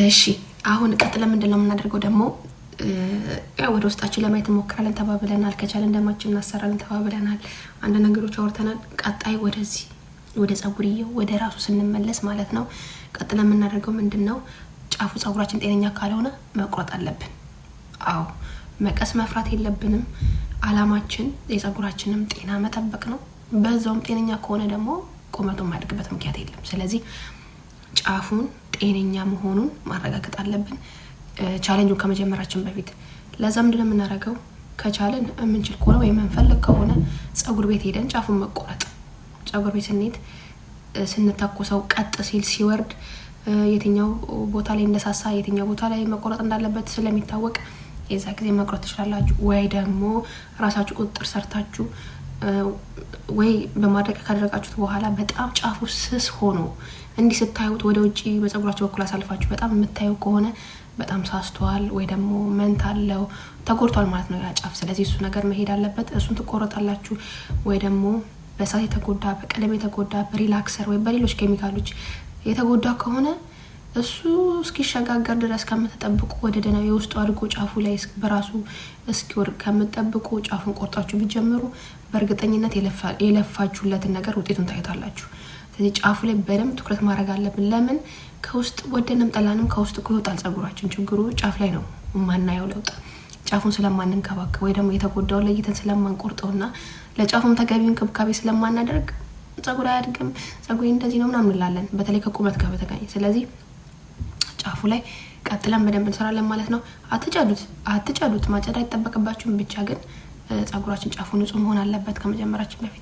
እሺ፣ አሁን ቀጥለን ምንድን ነው የምናደርገው ደግሞ? ያው ወደ ውስጣችን ለማየት እንሞክራለን ተባብለናል። ከቻለን ደማችን እናሰራለን ተባብለናል። አንዳንድ ነገሮች አውርተናል። ቀጣይ ወደዚህ ወደ ጸጉርየው ወደ ራሱ ስንመለስ ማለት ነው፣ ቀጥለን የምናደርገው ምንድን ነው? ጫፉ ጸጉራችን ጤነኛ ካልሆነ መቁረጥ አለብን። አዎ፣ መቀስ መፍራት የለብንም። አላማችን የጸጉራችንም ጤና መጠበቅ ነው። በዛውም ጤነኛ ከሆነ ደግሞ ቁመቱ የማያድግበት ምክንያት የለም። ስለዚህ ጫፉን ጤነኛ መሆኑን ማረጋገጥ አለብን challenge ኡን ከመጀመራችን በፊት። ለዛ ምንድነው የምናደርገው? ከቻለን፣ የምንችል ከሆነ ወይም የምንፈልግ ከሆነ ጸጉር ቤት ሄደን ጫፉን መቆረጥ። ጸጉር ቤት ስንሄድ ስንተኩሰው ቀጥ ሲል፣ ሲወርድ፣ የትኛው ቦታ ላይ እንደሳሳ፣ የትኛው ቦታ ላይ መቆረጥ እንዳለበት ስለሚታወቅ የዛ ጊዜ መቁረጥ ትችላላችሁ። ወይ ደግሞ ራሳችሁ ቁጥጥር ሰርታችሁ ወይ በማድረቂያ ካደረጋችሁት በኋላ በጣም ጫፉ ስስ ሆኖ እንዲህ ስታዩት፣ ወደ ውጭ በጸጉራችሁ በኩል አሳልፋችሁ በጣም የምታየው ከሆነ በጣም ሳስቷል ወይ ደግሞ መንት አለው፣ ተጎድቷል ማለት ነው ያ ጫፍ። ስለዚህ እሱ ነገር መሄድ አለበት። እሱን ትቆረጣላችሁ። ወይ ደግሞ በእሳት የተጎዳ፣ በቀለም የተጎዳ፣ በ relaxer ወይ በሌሎች ኬሚካሎች የተጎዳ ከሆነ እሱ እስኪሸጋገር ድረስ ከምትጠብቁ፣ ወደ ደህና የውስጡ አድጎ ጫፉ ላይ በራሱ እስኪወርቅ ከምትጠብቁ ጫፉን ቆርጣችሁ ቢጀምሩ በእርግጠኝነት የለፋችሁለትን ነገር ውጤቱን ታዩታላችሁ። ስለዚህ ጫፉ ላይ በደንብ ትኩረት ማድረግ አለብን። ለምን? ከውስጥ ወደንም ጠላንም ከውስጥ እኮ ይወጣል ጸጉራችን። ችግሩ ጫፍ ላይ ነው የማናየው ለውጥ፣ ጫፉን ስለማንንከባከብ ወይ ደግሞ የተጎዳውን ለይተን ስለማንቆርጠውና ለጫፉም ተገቢው እንክብካቤ ስለማናደርግ ጸጉር አያድግም፣ ጸጉሬ እንደዚህ ነው ምናምን እንላለን፣ በተለይ ከቁመት ጋር በተገናኘ። ስለዚህ ጫፉ ላይ ቀጥለን በደንብ እንሰራለን ማለት ነው። አትጨዱት፣ አትጨዱት፣ ማጨድ አይጠበቅባችሁም። ብቻ ግን ጸጉራችን ጫፉ ንጹህ መሆን አለበት ከመጀመራችን በፊት።